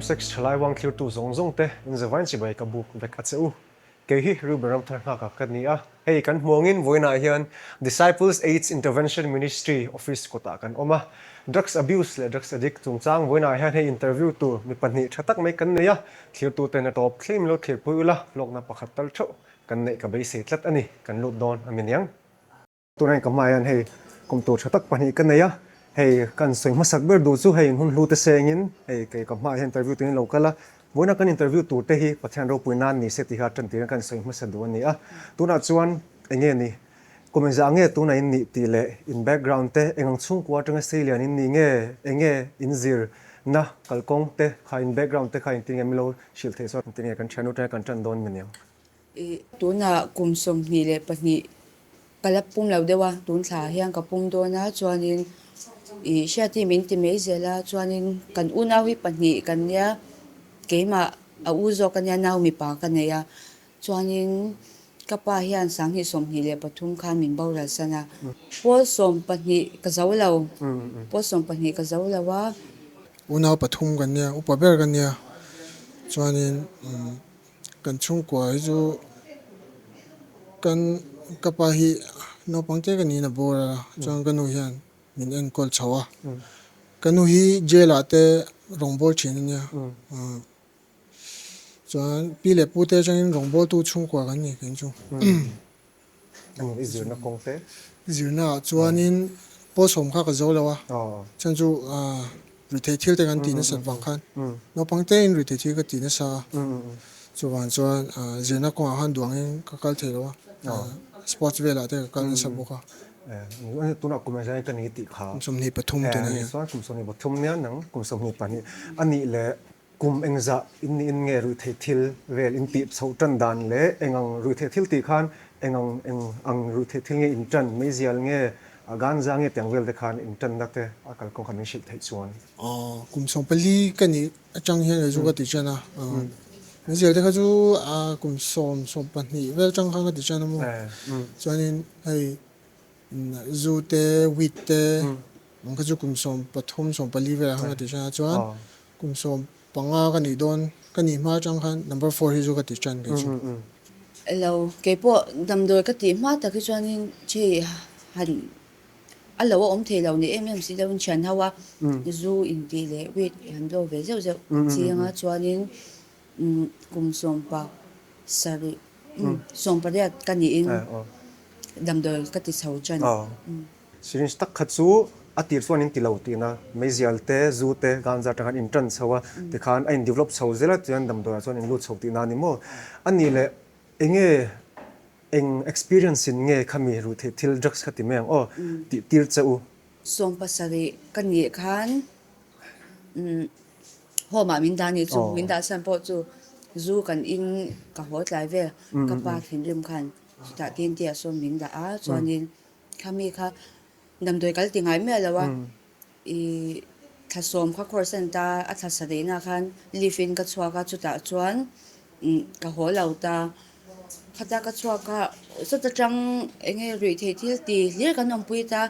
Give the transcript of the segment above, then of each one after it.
Ramsex thalai uang thlirtu zawng zawng te in zavain chibai ka buk vek a che u. Kei hi Reuben Ramthar nghakah ka ni a, hei kan hmuangin vawiinah hian Disciples Aids Intervention Ministry office kawtah kan awm a. Drugs abuse leh drugs addict chungchang vawiinah hian hei interview tur mi pahnih tha tak mai kan nei a, thlirtuten a tawp thleng min lo thlirpui ula, hlawkna pakhat tal theuh kan neih ka beisei tlat a ni, kan lut dawn a mi niang. Tunah hian ka hmaah hian hei kum tur tha tak pahnih ka nei a, hei kan sawi hmasak ber duh chu hei in hun hlu te sengin hei kei ka hmaah hian interview turin lo kal a, vawiina kan interview tur te hi Pathian ropui nan ni se tiha tan tirin kan sawi hmasa duh a ni a, tunah chuan eng nge ni kum engzah nge tunah in nih tih leh in background te eng ang chhungkua atanga sei lian in nih nge eng nge in zir na kalkawng te kha in background te kha engtin nge min lo hrilh theih chuan engtin nge kan thiannu atanga kan tan dawn mi niang. Tunah kum 22 ka la pum lo deuh a, tun thla hian ka pum dawn a, chuanin ih hriati min ti mai zel a, chuanin kan unau hi pahnih kan nia, keimah a u zawk a nia nau mipa ka nei a, chuanin ka pa hian 2023 khan min boral san a, pawl 12 ka zo lo, pawl 12 ka zo lo a. Unau pathum kan nia, upa ber ka nia, chuanin. Kan chhungkua hi chu kan ka pa hi naupang te ka niin a bawr a, chuan ka nu hian min enkawl chho a. Ka nu hi jail ah te rawngbâwl thin a nia. Chuan pi leh pu te atangin rawngbâwltu chhungkua kan ni kei chu. Eng i zirna kawng te? Zirna ah chuanin pawl sawm kha ka zo lo a, chuan chu rithei thil te kan tih nasat vang khan naupang te in rithei thil ka tih nasa a, chuvang chuan zirna kawngah khan duangin ka kal thei lo a, sports velah te ka kal nasa bawk a. Tunah kum engzah nge ka ni tih kha? Kum 23 tunah hian. Chuan kum 23 nia nang kum 22 a nih leh Kum engzah in niin nge ruihtheih thil vel in tih chhoh tan dan leh eng ang ruihtheih thil tih khan eng ang eng ang ruihtheih thil nge in tan meizial nge ganja nge tiang vel te khan in tanna te a kalkawng kha min hrilh theih chuan. Aw kum 14 ka nih atang hian kei chu ka ti tan a, meizial te kha chu kum sawm 12 vel atang khan ka ti tan a maw, chuanin hei zu te weed te ang kha chu kum 13 14 velah khan ka ti tan a chuan Kum 15 ka nih dawn, ka nih hma atang khan number four hi chu ka ti tan kei chu. Elo, kei pawh damdawi ka tih hma tak hi chuanin chei han a lo a awm thei lo ni em em si deuhin thian ho a, zu intih leh weed han blow ve zeuh zeuh chiang a, chuanin kum 17 18 ka niin damdawi ka ti chho tan. Syringe tak kha chu a tir chuan in ti lo tihna, meizial te, zu te, ganja atang khan in tan chho a, tikhan a in develop chho zel a, chuan damdawiah chuan in lut chho tihna a ni maw? A nih leh enge eng experience in nge khami ruihtheih thil drugs kha ti mai ang aw tih tir che u? 17 ka nih khan home ah min dah a nih chu, min dah chhan pawh chu zu kan in ka haw tlai vel, ka pa thinrim khan chutah tin te ah sawn min dah a, chuanin Khami kha damdawi kal ti ngai miah lo a, i thla sawm kha course a ni ta, a thla sarihna khan leave in ka chhuak a, chutah chuan ka haw lo ta. Khata ka chhuak a, chawt atang eng nge ruih theih thil ti hlir kan awmpui ta,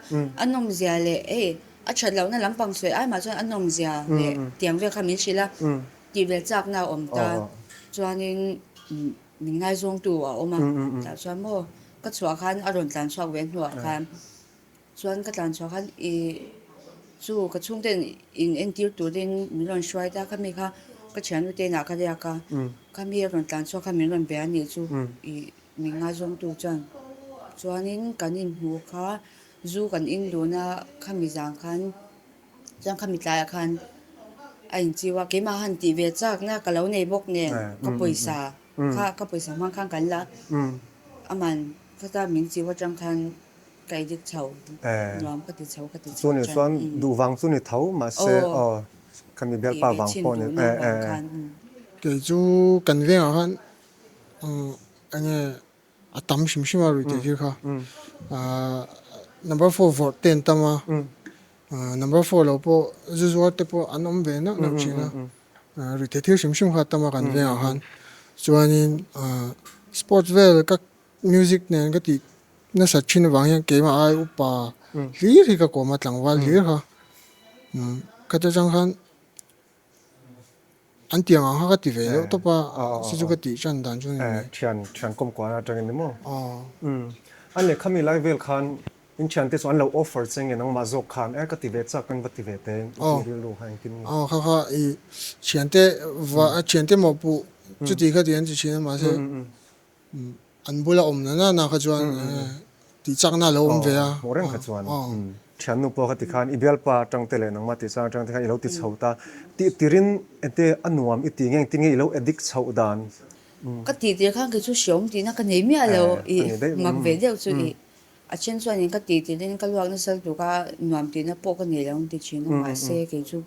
a nawmzia leh hei a that lohna lampang sawi ai mah chuan a nawmzia leh tiang vel kha min hrilh a, tih vel chakna a awm ta. Chuanin. Min ngaizawngtu a awm a, tah chuan maw ka chhuah khan a rawn tlan chhuak ve hnuah khan chuan ka tlan chhuah khan ih chu ka chhungten in entir turin min rawn hruai ta khami kha ka thiannu te inah ka riak a, khami a rawn tlan chhuak khan min rawn be a nih chu ih min ngaizawngtu chuan chuanin kan inhmuh kha zu kan in dun a khami zang khan. Chuan khami tlaiah khan a inchiu a, keimah han tih ve chakna ka lo nei bawk nen ka pawisa kha ka pawisa hmang khan kan la aman khata min chiu atang khan ka edit chho nuam ka ti chho ka ti chho Chu ni chuan duh vang chu ni tho mahse aw khami bialpa vang pawh ni e e. Kei chu kan vengah khan enge A tam hrim hrim a ruihtheih thil kha. Number four vawrh te an tam a, number four lo pawh zu zuar te pawh an awm ve neuh neuh thin a. Ruihtheih thil hrim hrim kha a tam a kan vengah khan. Chuanin sports vel ka music nen ka tih nasat thin avang hian keimah ai upa hlir hi ka kawm a, tlangval hlir kha. Khata tang khan. An tiang ang kha ka ti ve deuh tawp a, chu chu ka tih tan dan chu a ni mai. Thian thian kawm kual atangin ni maw? An lehkha mi lai vel khan in thiante chu an lo offer che nge nangmah zawk khan e ka ti ve chak an va ti ve te i tih rilru kha engtin nge? Aw kha kha i thiante va thiante mawhpuh chuti kha ti an ti thin a mahse An bula awm na na kha chuan tih chakna a lo awm ve a. Hmuh reng kha chuan thiannu pawh kha tikhan i bialpa atang te leh nangmah tih chang atang te khan i lo ti chho ta. Tih tirin ente a nuam i ti nge engtin nge i lo addict chhoh dan? Ka tih tir khan kei chu hreawm tihna ka nei miah lo i mak ve deuh chu i a then chuanin ka tih tirin ka luak nasa lutuk a nuam tihna pawh ka nei lo ang ti thin a mahse kei chu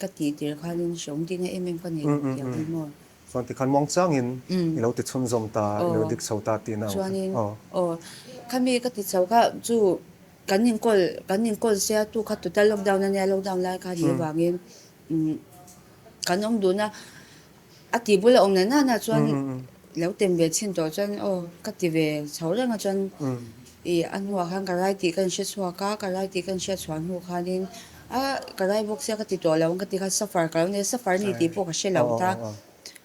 ka tih tir khanin hreawm tihna em em ka nei lo tih ang hi maw. Chuan tikhan muang changin i lo ti chhunzawm ta, i lo dik chho ta tihna ang kha. Chuanin aw, khami ka ti chho kha chu kan inkawl, kan inkawl sia tu kha total lockdown a nia, lockdown lai kha ni avangin kan awm dun a, a tih bula awm na nana chuan lo tem ve chhin tawh chuan aw ka ti ve chho reng a chuan ih a hnuah khan ka rai tih ka inhre chhuak a, ka rai tih ka inhriat chhuah hnu khanin A ka rai bawk sia ka ti tawh lo ang ka ti kha suffer ka lo nei a suffer a ni tih pawh ka hre lo ta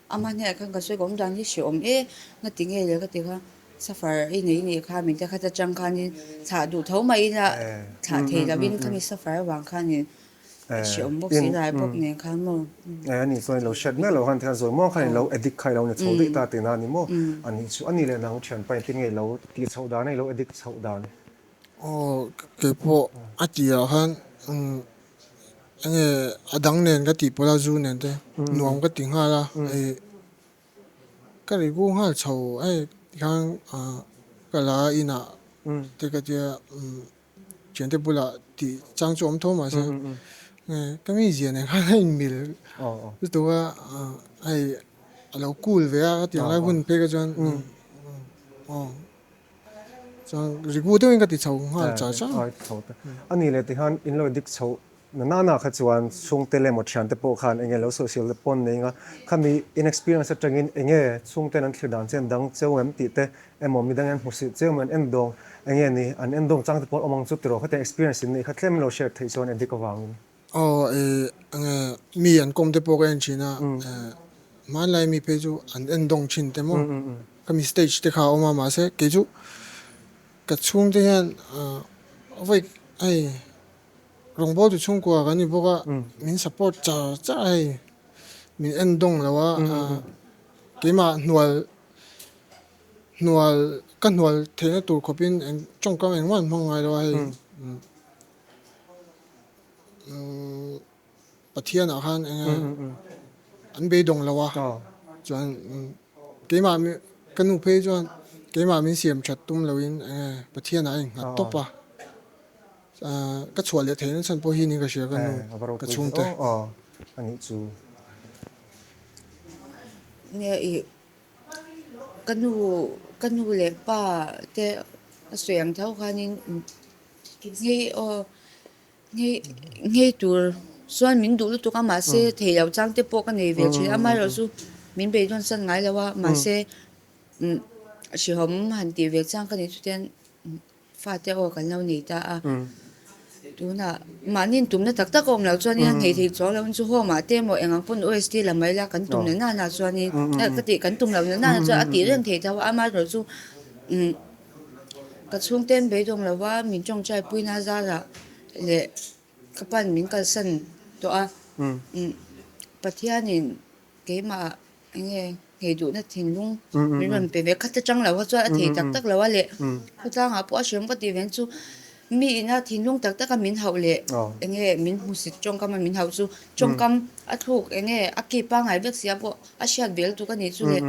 ama hnenah khan ka sawi ka awm dan hi hre awm e nga ti nge le ka ti kha suffer i nei nih kha min te khat atang khanin thlah duh tho mai ila thlah thei lovin khami suffer avang khanin hre awm bawk si rai bawk nen khan maw. E ani chuan i lo hriat miah lo khan tikhan zawi muang khan i lo addict kha i lo ni chho daih ta tihna a ni maw ani chu a ni leh nang thianpa engtin nge i lo tih chhoh dan a i lo addict chhoh dan. Aw keipawh a tih ah khan enge a dang nen ka tih pawlh a zu nen te nuam ka ti nghal a ih ka rigu nghal chho hei tikhan ah ka la inah te ka tia thiante bulah tih chang chu awm tho mahse ka mizia nen khan a inmil lutuk a hei a lo cool ve a ka tih ang lai hun phei kha chuan aw. Chuan rigu deuhin ka ti chho nghal char char. Ai chho te. A nih leh tikhan in lo dik chho na na na kha chuan chhungte leh emaw thiante pawh khan enge lo sawisel te pawn nei anga khami in experience atangin enge chhungten an thlir dan che an dang cheu em tih te emaw midang an hmuhsih cheu em an en dawng enge ni an en dawng chang te pawh an awm ang chu tiraw khatiang experience in neih kha tlem lo share theih chuan addict avangin. Aw e enge mi an kawm te pawh ka en thin a hmanlai mi phei chu an en dawng thin te maw ka mi stage te kha a awm a mahse kei chu ka chhung te hian vawi hei rawngbawltu chhungkua kan ni bawk a min support char char a hei min en dawng lo a keimah hnual hnual ka hnual theihna tur khawpin eng tawngkam engmah an hmang ngai lo a hei. Pathianah khan enge an beidawng lo a, chuan keimah ka nu phei chuan keimah min siam that tum loin enge Pathianah a innghat tawp a, ka chhuah leh theihna chhan pawh hi niin ka hria ka nu ka chhungte. Ka nu ka nu leh pa te a sawi ang tho khanin. Nghei aw nghei nghei tur chuan min duh lutuk a mahse thei lo chang te pawh ka nei ve thin a amaherawh chu min beidawn san ngai lo a mahse umm hrehawm han tih ve chang ka nih chutiang fate aw kan lo nei ta a tunah mahni tumna tak tak a awm loh chuanin a nghei thei chuang lo chu home ah te emaw eng ang pawn OST la mai la kan tum na nana chuanin ka tih kan tum loh na nana chuan a tih reng thei tho a amaherawh chu umm. Ka chhungten beidawng lova min tawngtai puina zarah leh ka pan min kalsan tawh a, Pathianin keimah eng nge nghei duhna thinlung min rawn pe ve khat atang lo kha chuan a thei tak tak lo a leh khawtlangah pawh a hriam ka tih ven chu mi ina thinlung tak taka min hauh leh eng nge min hmusit tawngkam a min hauh chu tawngkam a thluk eng nge a ki pangngai vek sia pawh a hriat vel tuk a nih chu le.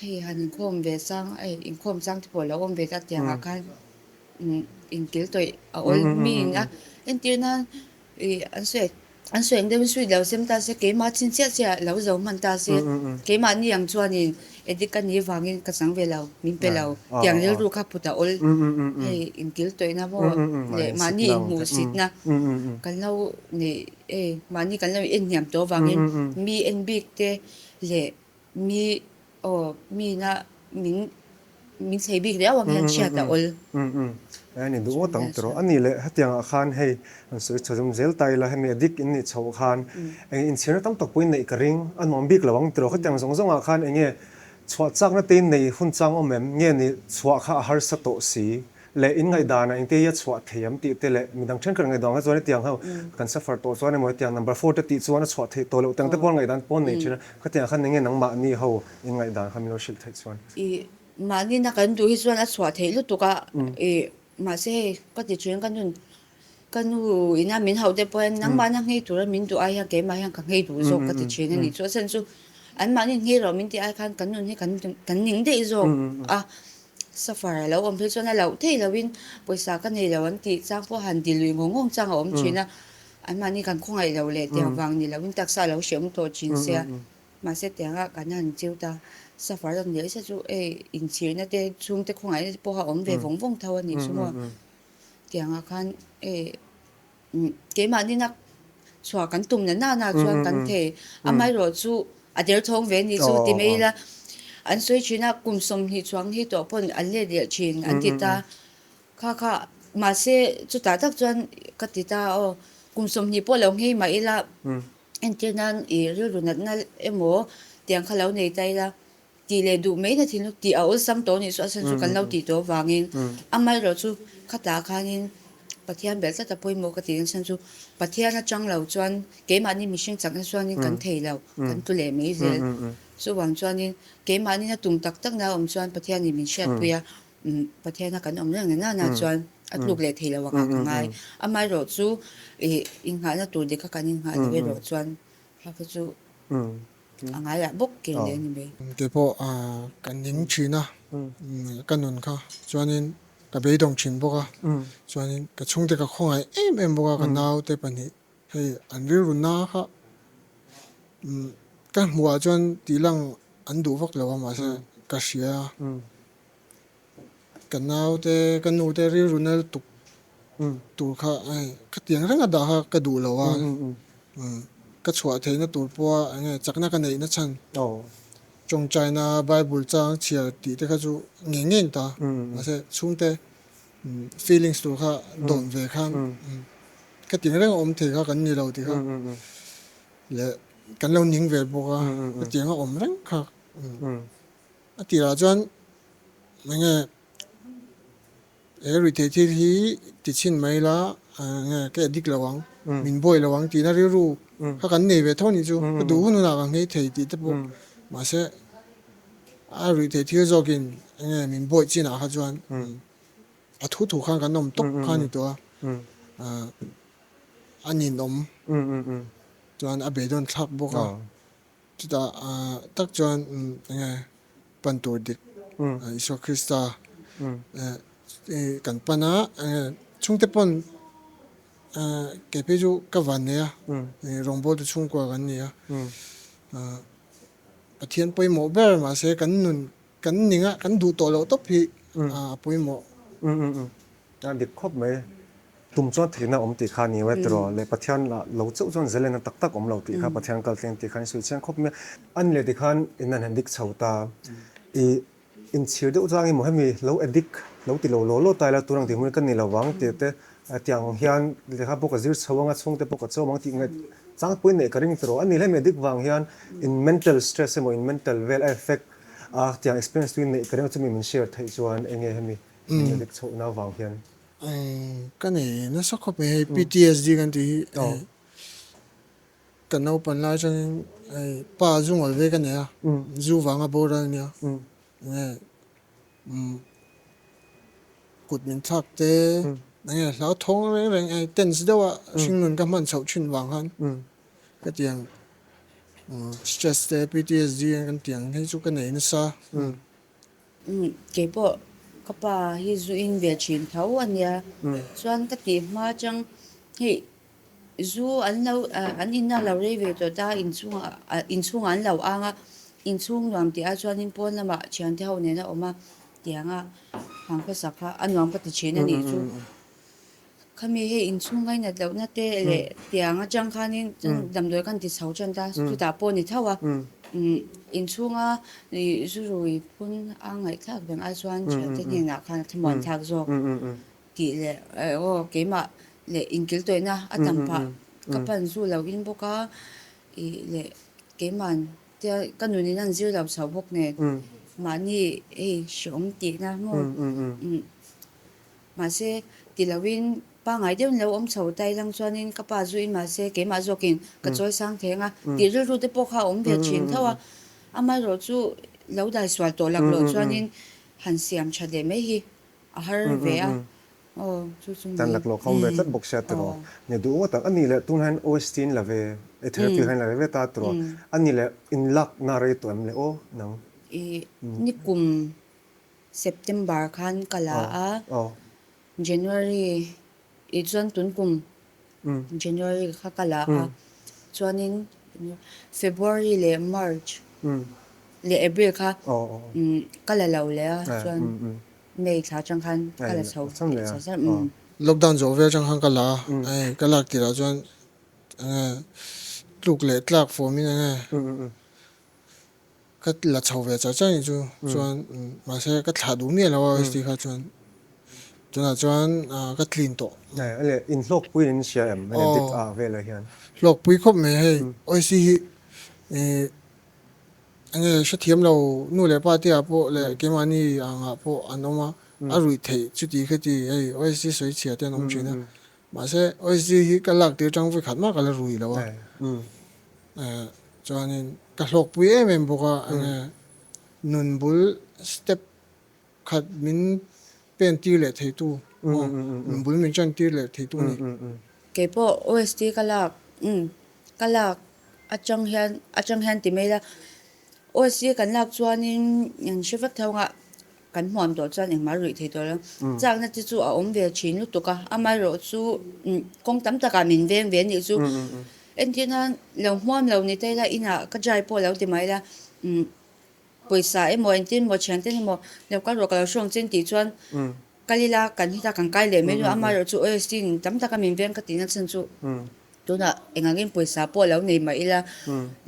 Hei han inkhawm ve chang hei inkhawm chang te pawh a lo awm ve ta tiangah khan inkil tawih a awl mi in a entir nan ih an sawi an sawi ang deuhin sweet lo sem ta se keimah chin chiah chiah lo zo hman ta se keimahni ang chuanin addict ka nih vangin ka chang ve lo min pe lo tiang rilru kha phut a awl hei inkil tawihna maw leh mahni inhmuhsitna kan lo neih hei mahni kan lo enhniam tawh avangin mi en bik te leh Mi aw mi na min min thlei bik riau ang hian hriat a awl. A ni duh ngawt ang tiraw. A nih leh hetiangah khan hei an sawi chho zum zel ta ila hemi a dik in nih chhoh khan eng inchhirna tam tak pawhin neih ka ring a nuam bik lo ang tiraw. Khatiang zawng zawngah khan eng nge chhuah chakna te in nei hun chang awm em? Nge ni chhuah kha a harsa tawh si leh in ngaihdanah engte hi a chhuah thei em tih te leh midang thenkhat ngaihdan kha chuan hetiang ho kan suffer tawh chuan emaw hetiang number four te tih chuan a chhuah theih tawh loh tang te pawh ngaihdan pawh an nei thin a. Khatiang khan eng nge nangmahni ho in ngaihdan kha min lo hrilh theih chuan? Mahni na kan duh hi chuan a chhuah theih lutuk a, ih mahse hei ka ti thin ka nun ka nu ina min hauh te pawh hian nangmahna nghei tura min duh ai hian keimah hian ka nghei duh zawk ka ti thin a ni. Chu a chhan chu anmahni nghei rawh min tih ai khan kan nun hi kan kan ning daih zawk a, suffer a lo awm phei chuan a loh theih lohin pawisa ka nei lo an tih chang pawh han ti lui ngawng ngawng chang a awm thin a, anmahni kan khawngaih loh leh tiang vang ni lohin taksa a lo hreawm tawh thin sia. Mahse tianga kan han chiu ta, suffer tak ni se chu hei inchhirna te chhungte khawngaihna te pawh a awm ve vawng vawng tho a nih chu maw. Tiangah khan hei keimahni na chhuah kan tum na nana chuan kan thei, amaherawh chu a derthawng ve ni chu ti mai ila an sawi thin a, kum 20 chuang hi tawh pawn an let leh thin an ti ta. Kha kha mahse chutah tak chuan ka ti ta aw, kum 20 pawh lo nghei mah ila Entir nan i rilru natna emaw tiang kha lo nei ta ila, tih leh duh mai na thinlung tih a awlsam tawh anih chu a chhan chu kan lo tih tawh avangin amaherawh chu khatah khanin Pathian belh tlat a pawimawh ka tih na chhan chu Pathian atang lo chuan keimahni mihring chakna chuanin kan thei lo, kan tlu leh mai zel. Chuvang chuanin keimahni na tum tak takna a awm chuan Pathianin min hriatpui a, Pathiana kan awm reng nana na chuan a tluk leh thei lo angah ka ngai. Amaherawh chu ih innghahna tur dik kha kan innghah loh erawh chuan kha kha chu a ngaiah bawk kir leh a ni mai. Kei pawh ka ning thin a, ka nun kha chuanin ka beidawng thin bawk a, chuanin ka chhungte ka khawngaih em em bawk a, ka naute pahnih hei an rilru na kha ka hmuhah chuan tih lang an duh vak lo a mahse ka hria a. Ka naute, ka nute rilru na lutuk tur kha hei khatiang reng a dah kha ka duh lo a, ka chhuah theihna tur pawha eng nge chakna ka neihna chhan tawngtaina Bible chang chhiar tih te kha chu ngei ngei ta, mahse chhungte feelings tur kha dawn ve khan khatiang reng a awm thei kha kan ni lo tih kha leh kan lo ning ve bawk a, khatiang a awm reng kha. A tirah chuan enge he ruihtheih thil hi ti chhin mai ila enge ka addict lo ang, min buai lo ang tihna rilru kha kan nei ve tho anih chu. Ka duh hun hunah ka nghei thei tih te pawh mahse a ruihtheih thil zawkin enge min buaih chinah kha chuan a thu thu khan kan awm tawp kha a ni tawh a, a ninawm chuan a beidawn thlak bawk a. Chutah tak chuan enge pan tur dik Isua Krista kan pan a, enge chhungte pawn kei phei chu ka van nei a, rawngbawltu chhungkua kan ni a, Pathian pawimawh ber mahse kan nun kan ning a, kan duh tawh loh tawp hi a pawimawh. A dik khawp mai. Tum chuan theihna awm tih kha a ni e tiraw? Leh Pathian lah lo chauh chuan zelena tak tak awm lo tih kha Pathian kal tleng tih kha in sawi chiang khawp mai a. An leh tikhan in an han dik chho ta. I inchhir deuh chang emaw hemi lo addict lo ti lo law law ta ila tun ang tih hmun hi ka ni lo vang tih te tiang hian lehkha pawh ka zir chho ang a, chhungte pawh ka chawm ang tih ngaih chang pawhin neih ka ring tiraw? A ni hemi addict vang hian in mental stress emaw in mental vel a effect a tiang experience tu in neih ka ring a chumi min share theih chuan enge hemi in addict chhohna vang hian. Ka nei nasa khawp mai hei PTSD kan tih hi ka naupan lai atangin hei pa zu ngawl ve ka nei a, zu vanga boral a nia enge kut min thlak te enge hlauthawng reng reng hei tense deuh a hringnun ka hman chhoh thin vang khan ka tiang stress te PTSD kan tiang hei chu ka nei nasa. Kei pawh ka pa hi zu in ve thin tho a nia, chuan ka tih hma atang hei zu an lo an in a lo rei ve tawh ta inchhungah inchhungah an lo ang a, inchhung nuam tih ah chuanin pawn lamah thiante ho nen a awm a tianga hang khawsak kha a nuam ka ti thin a nih chu. Khami hei inchhung ngainat lohna te leh tiang atang khanin damdawi kan ti chho tan ta, chutah pawh ni tho a, inchhunga zurui phun a ngaihthlak reng ai chuan thiante hnenah khan a thlamuan thlak zawk. Tih leh aw keimah leh inkil tawihna a tam phah ka pan zu lo in bawk a ih leh keiman tia ka nunin an zir lo chho bawk nen mahni hei hreawm tihna maw mahse ti loin pangngai deuhin lo awm chho ta ilang chuanin ka pa zu in mahse keimah zawkin ka chawi sang theng a tih rilru te pawh kha a awm ve thin tho a amaherawh chu lo dai sual tawh laklawh chuanin han siam tha leh mai hi. A har ve a, aw chu chu Tan ni. laklawh kha awm ve tlat bawk sia tiraw. Ni duh ngawt ang. A nih leh tun hian OST in la ve, e therapy kha in la ve ve ta tiraw. A nih leh in lak na rei tawh em le aw nang. I nikum September khan ka la a, January i chuan tun kum January kha ka la a, chuanin February leh March leh April kha ka la lo leh a, chuan May thla atang khan ka la chho leh chho zar. Lockdown zawh vel atang khan ka la a, hei ka lak tirah chuan enge tluk leh tlak form in enge ka la chho ve char char ni chu chuan mahse ka thlah duh miah lo a OST kha chuan tunah chuan ka clean tawh. Leh inhlawkpui in hria em hei dik ah velah hian. Hlawkpui khawp mai hei OST hi enge hrethiam lo nu leh pa te ah pawh leh keimahni angah pawh an awm a, a ruih theih chuti khati hei OST sawi chhia te an awm thin a mahse OST hi ka lak tir tang vawikhat mah ka la rui lo a. Chuanin ka hlawkpui em em bawk a, enge nun bul step khat min pen tir leh theitu aw, nun bul min tan tir leh theitu a ni. Keipawh OST ka lak umm ka lak atang hian atang hian ti mai ila OST kan lak chuanin an hre vek tho ang a. Kan hmuam tawh chuan engmah ruih thei tawh lo. Chakna te chu a awm ve thin lutuk a, amaherawh chu kawng tam takah min veng ve anih chu. Entir nan lo hmuam lo ni ta ila inah ka dry pawh lo ti mai ila pawisa emaw entir emaw thiante emaw lo kal rawh ka lo hrawng che tih chuan kal ila kan heta kan kai leh mai lo amaherawh chu OST in tam taka min veng ka tihna chhan chu. Tunah engangin pawisa pawh lo nei mah ila,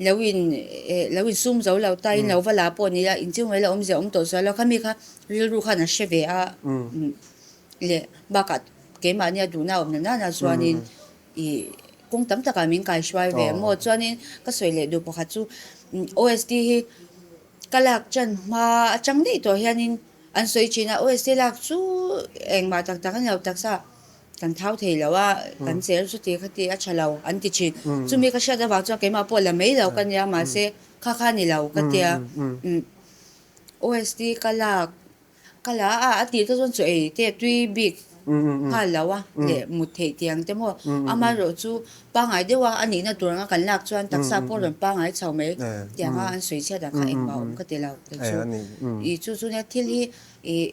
lo in lo insum zo lo ta in lo va la pawh ni ila, inchung mai la awmzia awm tawh zual lo. Khami kha rilru khan an hre ve a, leh bakah keimahnia duhna awm na nana chuanin ih kawng tam takah min kaihruai ve maw. Chuanin ka sawi leh duh pakhat chu OST hi ka lak tan hma atang daih tawh hianin an sawi thin a, OST lak chu engmah tak tak a ni lo taksa. Kan thau thei lo a, kan cher chuti khati a tha lo an ti thin. Chumi ka hriat avang chuan keimah pawh la mai lo ka nia, mahse kha kha ni lo ka tia. OST ka lak ka la a, a tih te chuan chaw ei te tui bik nghal lo a leh mut theih tiang te maw. Amaherawh chu pangngai deuh a, a nihna tur anga kan lak chuan taksa pawh rawn pangngai chho mai tiang a an sawi chhiat ang kha engmah awm ka ti lo kei chu. Ih chu chu nia thil hi ih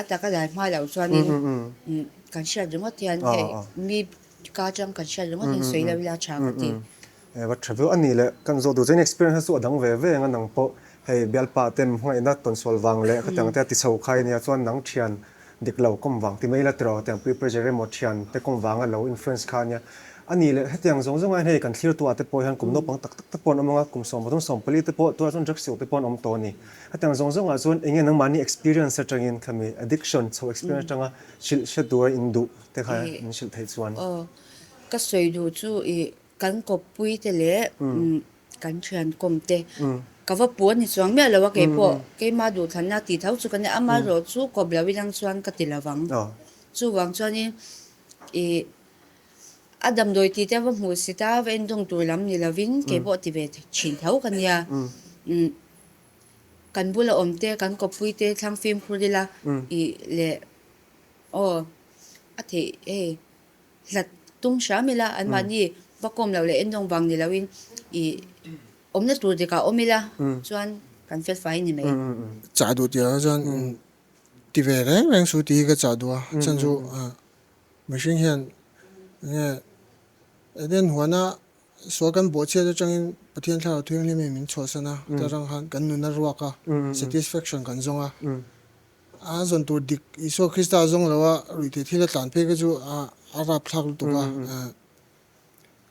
A taka dai hma loh chuanin kan hriat ringawt hian hei mi ka atang kan hriat ringawt hian sawi lo ila tha ka ti. Va tha viau a ni le, kan zawh duh chuan experience chu a dang ve ve ang a nang pawh hei bialpa te hmangaihna tawnsual vang leh khatiang te a ti chho khai ania chuan nang thian dik lo kawm vang ti mai ila tiraw tiang peer pressure emaw thian te kawm vanga lo influence kha ania A nih leh hetiang zawng zawng aiin hei kan thlir tu ah te pawh hian kum naupang tak tak te pawh an awm ang a, kum 13 14 te pawh tunah chuan drugs tih te pawh an awm tawh a ni. Hetiang zawng zawng ah chuan enge nangmahni experience atangin khami addiction chho experience atanga hrilh hre tura in duh te kha min hrilh theih chuan. Aw, ka sawi duh chu i kan kawppui te leh kan thian kawm te ka va pu a ni chuang miah lo a keipawh keimah duhthlanna tih tho chu ka nia, amaherawh chu kawp lo inang chuan ka ti lo vang. Chuvang chuanin i A damdawi tih te va hmuh si ta, va endawng tur lam ni lovin kei pawh ti ve thin tho ka nia. Kan bula awm te, kan kawppui te thlang fimkhur ila ih leh aw a theih hei hlat tum hram ila anmahni va kawm loh leh endawng vang ni loin ih awmna tur dikah awm ila chuan kan fel fai ni mai. Chah duh tih ah chuan ti ve reng reng su tih hi ka chah duh a, chhan chu Mihring hian enge Eden huana sual kan bawhchhiat atangin Pathian Thlarau Thianghlim in min chhuahsan a, ta rang khan kan nun a ruak a, satisfaction kan zawng a. A zawn tur dik Isua Krista a zawng lo a, ruihtheih thil a tlan phei kha chu a rapthlak lutuk a,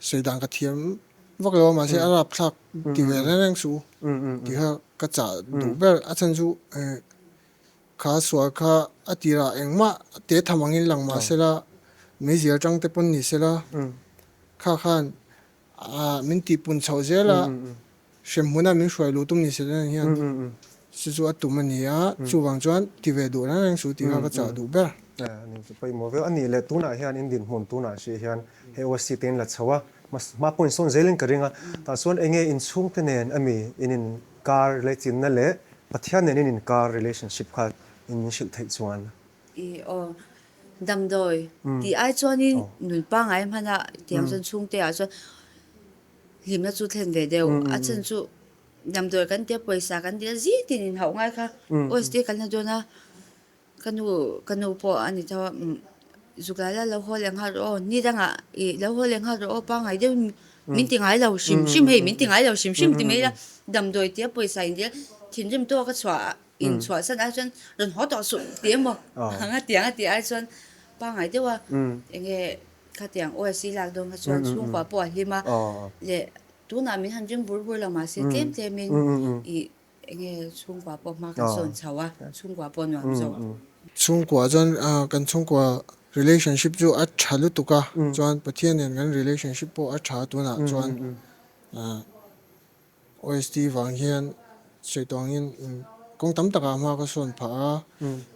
sawi dan ka thiam vak lo a, mahse a rapthlak ti ve reng reng suh u tih kha ka chah duh ber. A chhan chu. Kha sual kha a tirah engmah te tham angin lang mah sela, meizial tang te pawn ni sela, kha khan min tihpun chhoh zel a, hremhmuna min hruai luh tum ni sela hian chu chu a tum a ni a, chuvang chuan ti ve duh reng reng suh tih kha ka chah duh ber. Ani chu pawimawh viau a nih leh tunah hian in dinhmun tunah hrih hian hei OSC te in la chho a, hma pawh insawn zelin ka ring a, tah chuan enge inchhungte nen ami in inkar leichinna leh Pathian nen in inkar relationship kha in min hrilh theih chuan. I aw damdawi tih ai chuanin nun pangngai hmana tiang chuan chhungte ah chuan hlimna chu thlen ve deuh a chhan chu damdawi kan tia pawisa kan tia zing in hauh ngai kha OST kan la dawn a. Ka nu ka nu pawh a ni tho a zuk lai lai lo haw leh nghal rawh aw ni dangah ih lo haw leh nghal rawh aw pangngai deuhin min ti ngai lo hrim hrim hei min ti ngai lo hrim hrim ti mai ila damdawi tia pawisa in tia thinrim tawk a chhuah in chhuah san ai chuan rawn haw tawh suh ti emaw anga tiang a tih ai chuan pangngai deuh a enge khatiang OSC lak dawn kha chuan chhungkua pawh a hlim a leh tunah min han ring bur bur lo mahse tlem tlemin ih Enge chhungkua pawh hma kan sawn chho a, chhungkua pawh nuam zawk. Chhungkua chuan kan chhungkua relationship chu a tha lutuk a, chuan Pathian nen kan relationship pawh a tha tunah chuan OST vang hian sawi tawh angin kawng tam takah hma ka sawn phah a,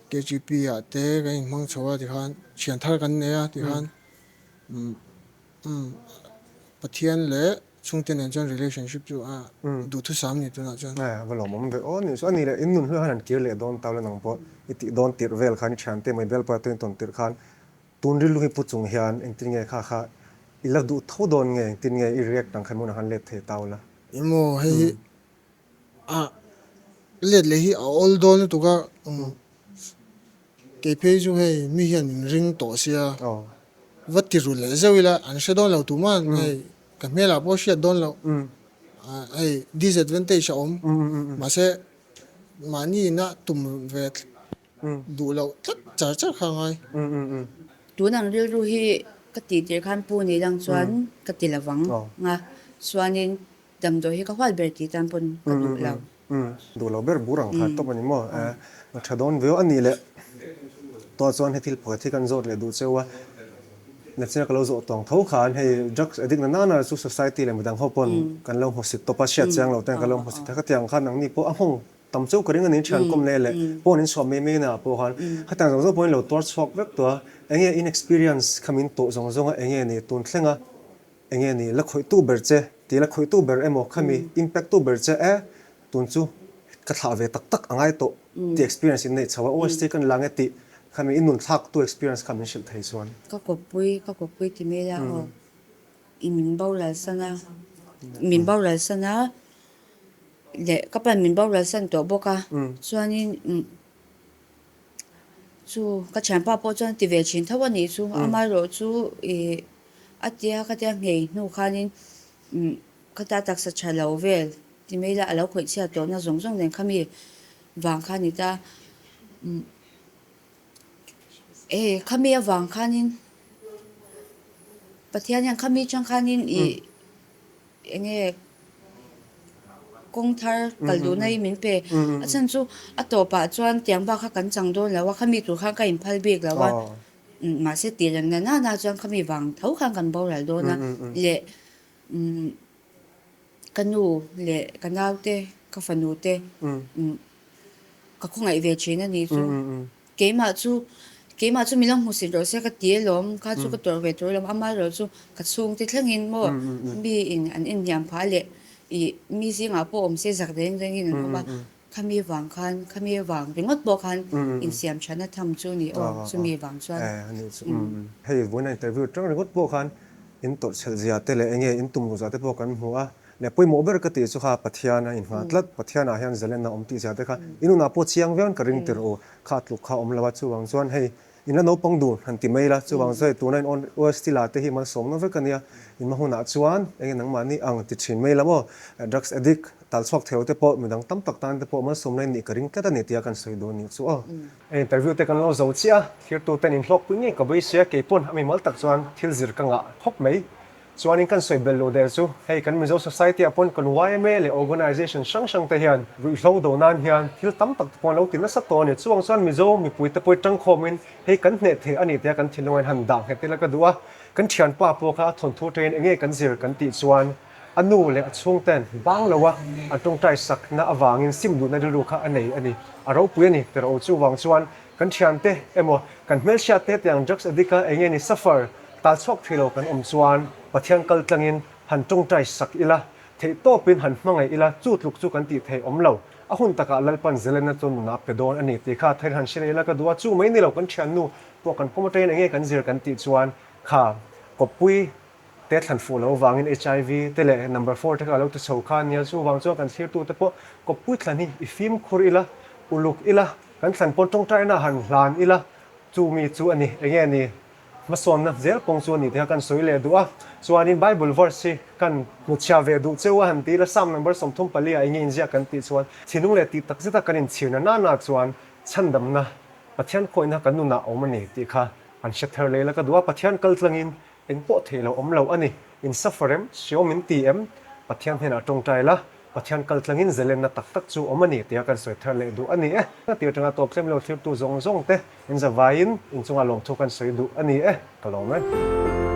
KGP ah te kan inhmang chho a tikhan thian thar kan nei a tikhan Pathian leh Chhungte nen chuan relationship chu a duhthusam ni tunah chuan. A va lawmawm ve aw ni chu a ni leh in nun hluah khan an kir leh dawn tau la nang pawh i tih dawn tirh vel khan i thiante mai bel pawh a tuin tawn tirh khan tun rilru hi pu chung hian engtin nge kha kha i la duh tho dawn nge engtin nge i react ang khan hmunah khan let thei tau la. Emaw hei hi a let leh hi a awl dawn lutuk a Kei phei chu hei mi hian min ring tawh sia, va ti ru leh zeuh ila an hre dawn lo tuman hei ka hmelah pawh hriat dawn loh hei disadvantage a awm mahse mahni ina tum ve duh loh tlat char char kha a ngai. Tun ang rilru hi ka tih tir khan pu ni lang chuan ka ti lo vang a, chuanin Damdawi hi ka huat ber tih tan pawn ka duh lo. Duh lo ber bur ang kha tawp a ni maw? A tha dawn viau a nih leh tawh chuan hei thil pakhat hi kan zawt leh duh cheu a, nachina ka lo zawh tawng tho khan hei drugs addict na nana chu society leh midang ho pawn kan lo hmusit tawp a, hriat chiang lo ten kan lo hmusit a, khatiang khan nangni pawh a nghawng tam cheu ka ring a ni thian kawm leh leh pawn in chhuah mai mai na ah pawh khan khatiang zawng zawng pawhin lo tuar chhuak vek tawh a, enge in experience kha min tawh zawng zawng a enge ni tun thleng a. Enge ni, la khawihtu ber che, ti la khawihtu ber emaw khami impact tu ber che e, tun chu ka thlah ve tak tak a ngai tawh tih experience in neih chho a, OST kan la nge tih khami i nun thlak tu experience kha min hrilh thei chuan. Ka kawppui, ka kawppui ti mai la aw, i min boral san a, min boral san a, leh ka pan min boral san tawh bawk a, chuanin Chu ka thianpa pawh chuan ti ve thin tho a nih chu, amaherawh chu ih a tia ka tia nghei hnu khanin umm ka ta taksa tha lo vel ti mai ila a lo khawih chhiat tawhna zawng zawng nen khami vang kha a ni ta umm e khami avang khanin Pathian hian khami chang khanin ih. Eng nge kawng thar kal duhna hi min pe. A chhan chu a tawpah chuan tiang bak kha kan chang dawn lo a, khami tur khan ka inphal bik lo a. Mahse tih reng na nana chuan khami vang tho khan kan boral dawn a. Leh ka nu leh ka naute, ka fanu te ka khawngaih ve thin a ni chu. Keimah chu, keimah chu min lo hmu sit rawh se ka ti alawm, kha chu ka tawrh ve tur alawm, amaherawh chu ka chhungte thlengin maw mi in an inhniam phah leh ih mi zingah pawh awm se zak reng rengin an awm a, khami vang khan, khami vang ringawt pawh khan insiam thana tham chu ni aw, chumi vang chuan. Hei vawiin a interview tang ringawt pawh khan in tawrhchhelh zia te leh enge in tum duh zah te pawh kan hmu a, leh pawimawh ber ka tih chu kha Pathian a inngah tlat, Pathianah hian zalenna awm tih zia te kha in unah pawh chiang viauin ka ring tirh u, kha tluk kha awm lo a, chuvang chuan hei in la naupang dun han ti mai la, chuvang chuan hei tuna in awn OST la te hi malsawmna vek a nia, in hma hunah chuan enge nangmahni ang ti thin mai la maw, drugs addict tal chhuak thei lo te pawh midang tam tak tan te pawh malsawmna in nih ka ring tlat a ni tia kan sawi duh a nih chu aw. Hei interview te kan lo zo chiah a, thirtu ten inhlawkpui ngei ka beisei a, keipawn a mimal tak chuan thil zir ka ngah khawp mai. Chuanin kan sawi belh loh der chu hei kan Mizo society ah pawn kan yma leh organisation hrang hrang te hian ruihhlo do nan hian thil tam tak te pawh an lo ti nasa tawh a ni. Chuvang chuan Mizo mipui te pawh hi tangkhawmin hei kan hneh thei a ni tia kan thinlung ah hian han dah nghet ila ka duh a. Kan thianpa pawh kha a thawnthu atangin enge kan zir kan tih chuan a nu leh a chhungten bang lo a an tawngtai sakna avangin sim duhna rilru kha a nei a ni. A ropui a ni tih ro chuvang chuan Kan thiante emaw kan hmelhriat te tiang drugs addict a enge ni suffer tal chhuak thei lo kan awm chuan Pathian kal tlangin han tawngtai sak ila, theih tawpin han hmangaih ila chu tluk chu kan tih theih awm lo. A hun takah Lalpan Zelena chu nuna pe dawn a ni tih kha thein han hre leh ila ka duh a, chu mai ni lo kan thiannu pawh kan kawm atangin enge kan zir kan tih chuan kha kawppui te thlan fuh loh vangin hiv te leh number four te kha a lo ti chho kha a nia, chuvang chuan kan thlirtu te pawh kawppui thlan hi i fimkhur ila, uluk ila, kan thlan pawn tawngtaina han hlan ila, chu mi chu a ni, enge ni hmasawnna zel kawng chu a ni tih kha kan sawi leh duh a, chuanin Bible verse hi kan hmuchhia ve duh cheu a han ti ila, Psalm number 34 ah enge inziak kan tih chuan thinlung leh tih tak zeta kan inchhirna nana chuan chhandamna Pathian khawihna kan nunah a awm a ni tih kha han hre thar leh ila ka duh a, Pathian kaltlangin Eng pawh theih lo awm lo a ni. In suffer em? Hriawm in ti em? Pathian hnenah tawngtai la, Pathian kal tlangin zelenna tak tak chu awm a ni tia kan sawi thar leh duh a ni e. Ka tir atanga tawp tlem lo thlirtu zawng zawng te in zavaiin in chungah lawmthu kan sawi duh a ni e. Ka lawm e.